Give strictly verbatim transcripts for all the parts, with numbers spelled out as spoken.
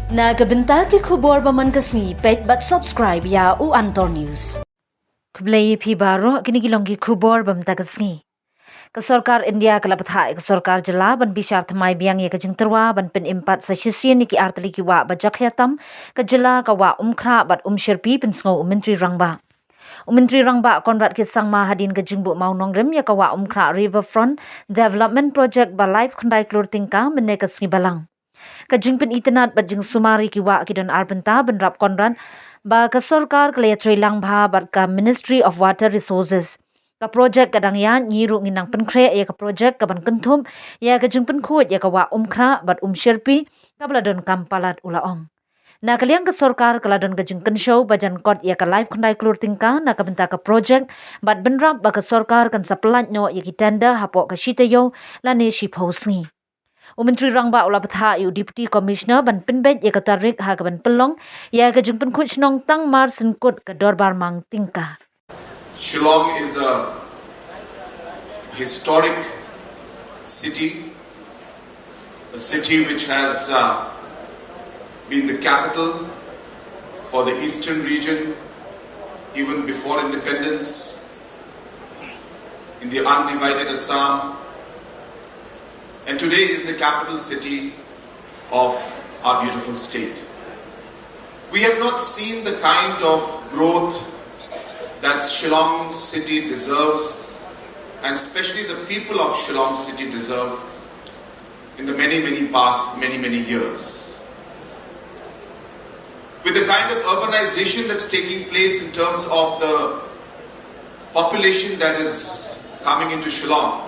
Na ka bynta ki khubor ba man ka sngi, peit bad subscribe ïa u Antor News. Khublei ïa phi baroh, kine ki long ki khubor ba mynta ka sngi. Ka sorkar India ka la bthah ïa ka sorkar jylla ban bishar thymmai biang ïa ka jingtyrwa ban pynim pat sa shisien ïa ki artylli ki wah ba jakhlia tam ka jylla, ka wah Umkhrah bad Umshyrpi, pynsngew u Myntri Rangbah. U Myntri Rangbah Conrad K Sangma hadien ka jingbuh mawnongrim ïa ka wah Umkhrah Riverfront Development Project ba laiphew khyndai klur tyngka mynne ka sngi Balang. Ka jingpynitynnad bad jingsumar ïa ki wah ki don ar bynta, bynrap Conrad ba ka sorkar ka la ïatreilang bha bad ka Ministry of Water Resources. Ka projek ka dang ïaid, ngi ruh ngin nang pynkhreh ïa ka projek kaban kynthup ïa ka jingpynkhuid ïa ka wah Umkhrah bad Umshyrpi kaba la donkam palat, u la ong. Na ka liang ka sorkar ka la don ka jingkynshew ba jan kot ïa ka laiphew khyndai klur tyngka na ka bynta ka projek, bad bynrap ba ka sorkar kan sa pyllait noh ïa ki tender hapoh ka shi taïew lane shiphew sngi. U Myntri Rangbah u la bthah ïa u Deputy Commissioner ban pynbeit ïa ka tarik ha kaban pynlong ïa ka jingpynkhuid shnong tang mar shen kut ka dorbar mang tyngka. Shillong is a historic city, a city which has uh, been the capital for the eastern region even before independence, in the undivided Assam, and today is the capital city of our beautiful state. We have not seen the kind of growth that Shillong city deserves, and especially the people of Shillong city deserve, in the many, many past, many, many years. With the kind of urbanization that's taking place in terms of the population that is coming into Shillong,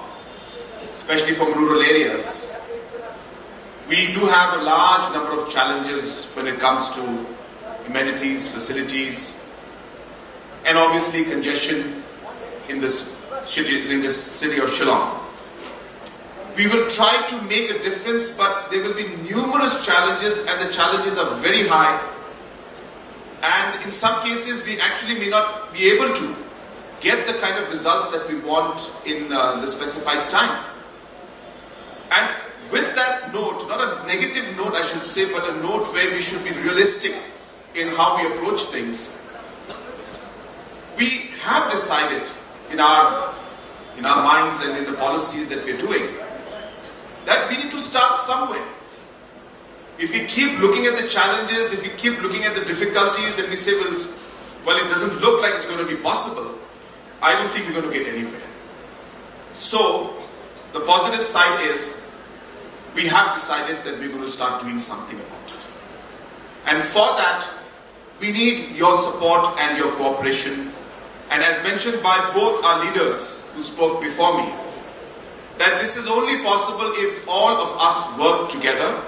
especially from rural areas, we do have a large number of challenges when it comes to amenities, facilities, and obviously congestion in this city, in this city of Shillong. We will try to make a difference, but there will be numerous challenges, and the challenges are very high. And in some cases, we actually may not be able to get the kind of results that we want in uh, the specified time. And with that note, not a negative note, I should say, but a note where we should be realistic in how we approach things. We have decided in our in our minds and in the policies that we're doing that we need to start somewhere. If we keep looking at the challenges, if we keep looking at the difficulties, and we say, well, well, it doesn't look like it's going to be possible, I don't think we're going to get anywhere. So, the positive side is we have decided that we're going to start doing something about it. And for that, we need your support and your cooperation. And as mentioned by both our leaders who spoke before me, that this is only possible if all of us work together,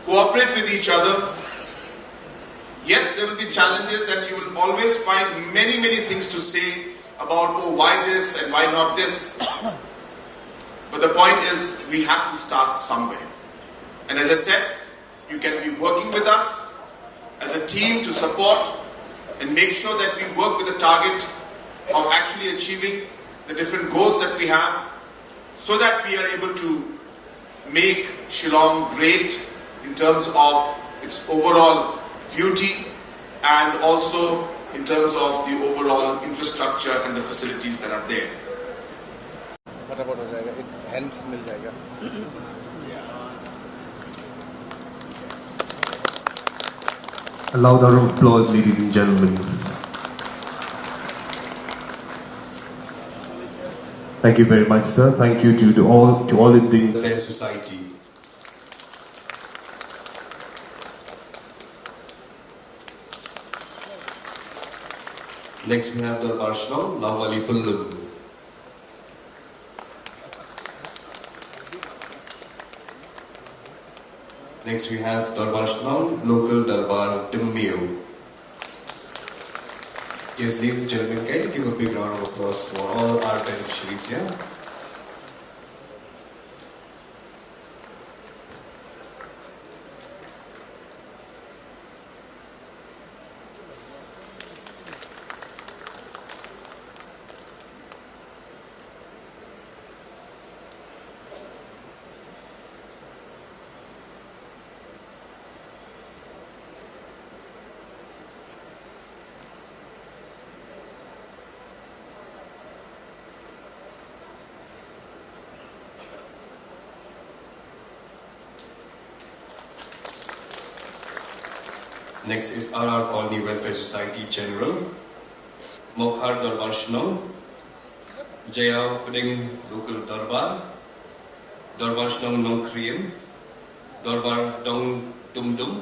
cooperate with each other. Yes, there will be challenges, and you will always find many, many things to say about, oh, why this and why not this. But the point is, we have to start somewhere. And as I said, you can be working with us as a team to support and make sure that we work with a target of actually achieving the different goals that we have, so that we are able to make Shillong great in terms of its overall beauty and also in terms of the overall infrastructure and the facilities that are there. फटाफट हो जाएगा, एक हेल्प मिल जाएगा। A louder round of applause, ladies and gentlemen. Thank you very much, sir. Thank you to, to all, to all the Fair Society. Next we have Dorbar Shillong, Lawali Pyllun. Next we have Dorbar Shillong, local Dorbar Tymmiaw. Yes, ladies and gentlemen, kindly give a big round of applause for all our beneficiaries here. Next is R R Colony Welfare Society General, Mokhar Dorbar Shnong, Jaya Pdeng Local Dorbar, Dorbar Shnong Nongkriem, Dorbar Dong Dumdum,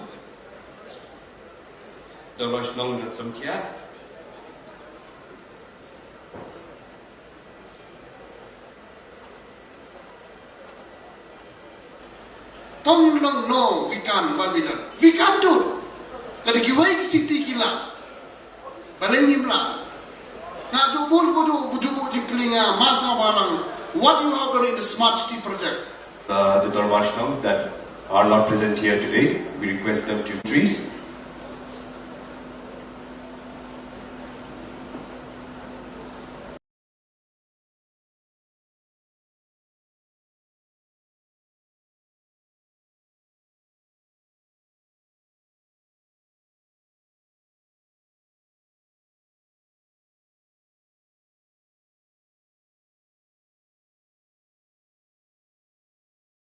Dorbar Shnong Ratsamthiat, Tong long no, we can, why we not? We can do. Lada kiwei ki city ki la. Balei ngim la. Nga ju bun bu ju bu ju bu jingkylli nga masa barang. What you have done in the smart city project? Uh, the Dorbar Shnongs that are not present here today, we request them to trees.